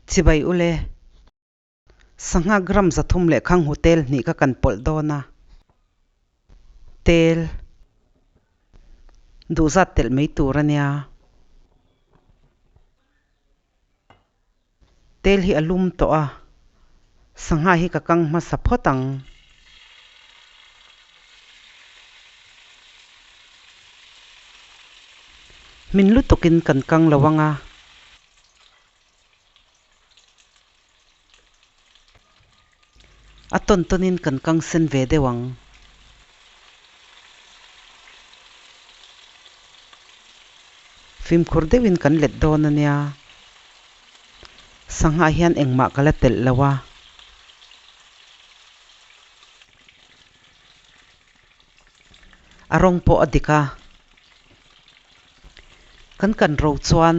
Chibai ule. Sangha gram 300 leh khanghu tel hnih kha kan pawlh dawn a. Tel duh zat telh mai tur a nia. Tel hi a lum tawh a, sangha hi ka kang hmasa phawt ang. Hmin lutukin kan kang lo ang a. A tawn tawnin kan kang sen ve deuh ang. Fimkhur deuhin kan let dawn a nia. Sangha hian engmah ka la telh lo a. A rawng pawh a dik a. Kan kan ro chuan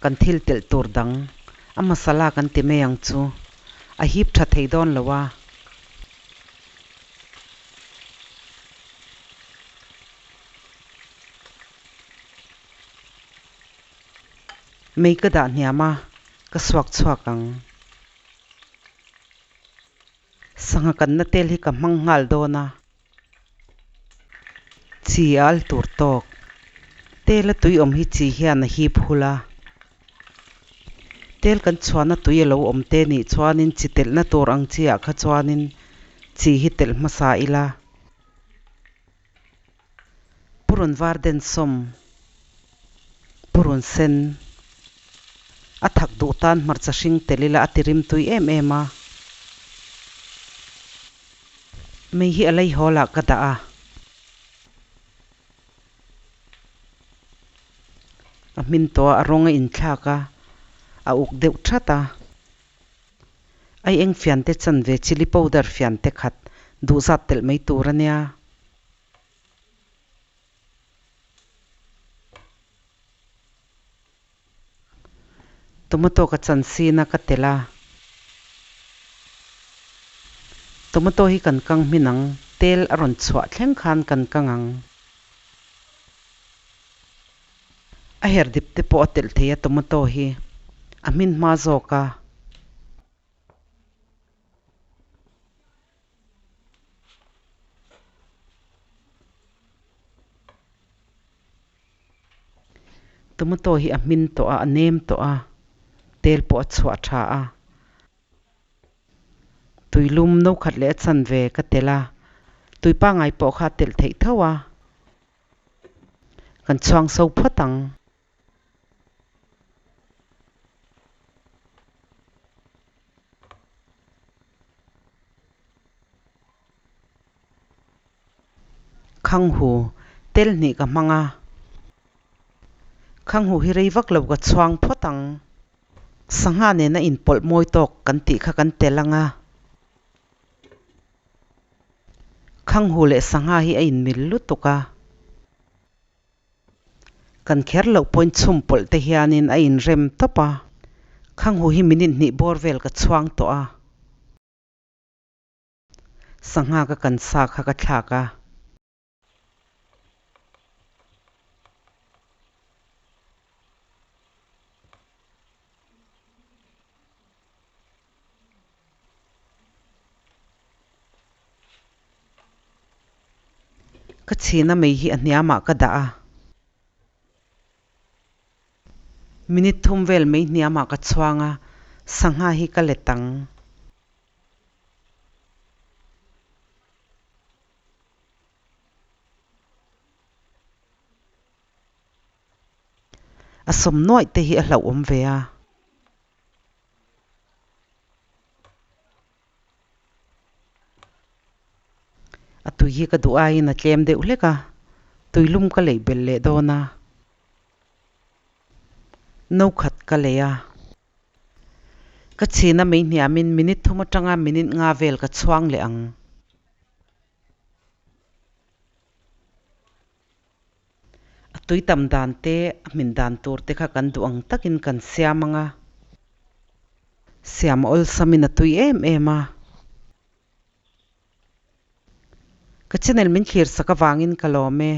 kan thil telh tur dang a masala kan ti mai ang chu a hip tha thei dawn lo a. Mei ka dah hniam a, ka suak chhuak ang. Sangha kanna tel hi ka hmang nghal dawn a. Chi a al tur tawk. Tel a tui awm hi chi hian a hip hul a. Tel kan chhuahna tui a lo awm te nih chuanin chi telhna tur ang chi ah kha chuanin chi hi telh hmasa ila. Purun var den sawm, purun sen a thak duh tan hmarcha hring tel ila a ti rim tui em em a. Mei hi a lei hawl ah ka dah a. A hmin tawh a, a rawng a inthlak a, a uk deuh that a. Ai eng fian te chan ve chilli powder fian te khat duh zat telh mai tur a nia. Tomato ka chan sin a ka telh a. Tomato hi kan kang hmin ang, tel a rawn chhuah thleng khan kan kang ang. A her dip te pawh a telh thei a tomato hi a hmin hma zawk a. Tomato hi a hmin tawh a, a nem tawh a, tel pawh a chhuah tha a. Tuilum no khat leh a chanve ka telh a, tui pangngai pawh kha a telh theih tho a. Kan chhuang so phawt ang. Khanghu tel hnih ka hmang a. Khanghu hi rei vak lo ka chhuang phawt ang. Sangha nena inpawlh mawi tawk kan tih kha kan tel ang a. Khanghu leh sangha hi a inmil lutuk a. Kan kher loh pawhin chhum pawlh te hianin a inrem tawp a. Khanghu hi minute hnih bawr vel ka chhuang tawh a. Sangha ka kan sa kha ka thlak a. Ka chhina mei hi a hniamah ka dah a. Minute thum vel mei hniamah ka chhuang a, sangha hi ka let ang. A sawm nuaih te hi a hlauhawm ve a. A tui hi ka duh aiin a tlem deuh hlek a, tuilum ka leih belh leh dawn a. No khat ka lei a. Ka chhina mei hniamin minute thum atanga minute nga vel ka chhuang leh ang. A tui tam dan te, a hmin dan tur te kha kan duh ang takin kan siam ang a. Siam a awlsamin a tui em em a. Ka channel min thlir sak avangin ka lawm e.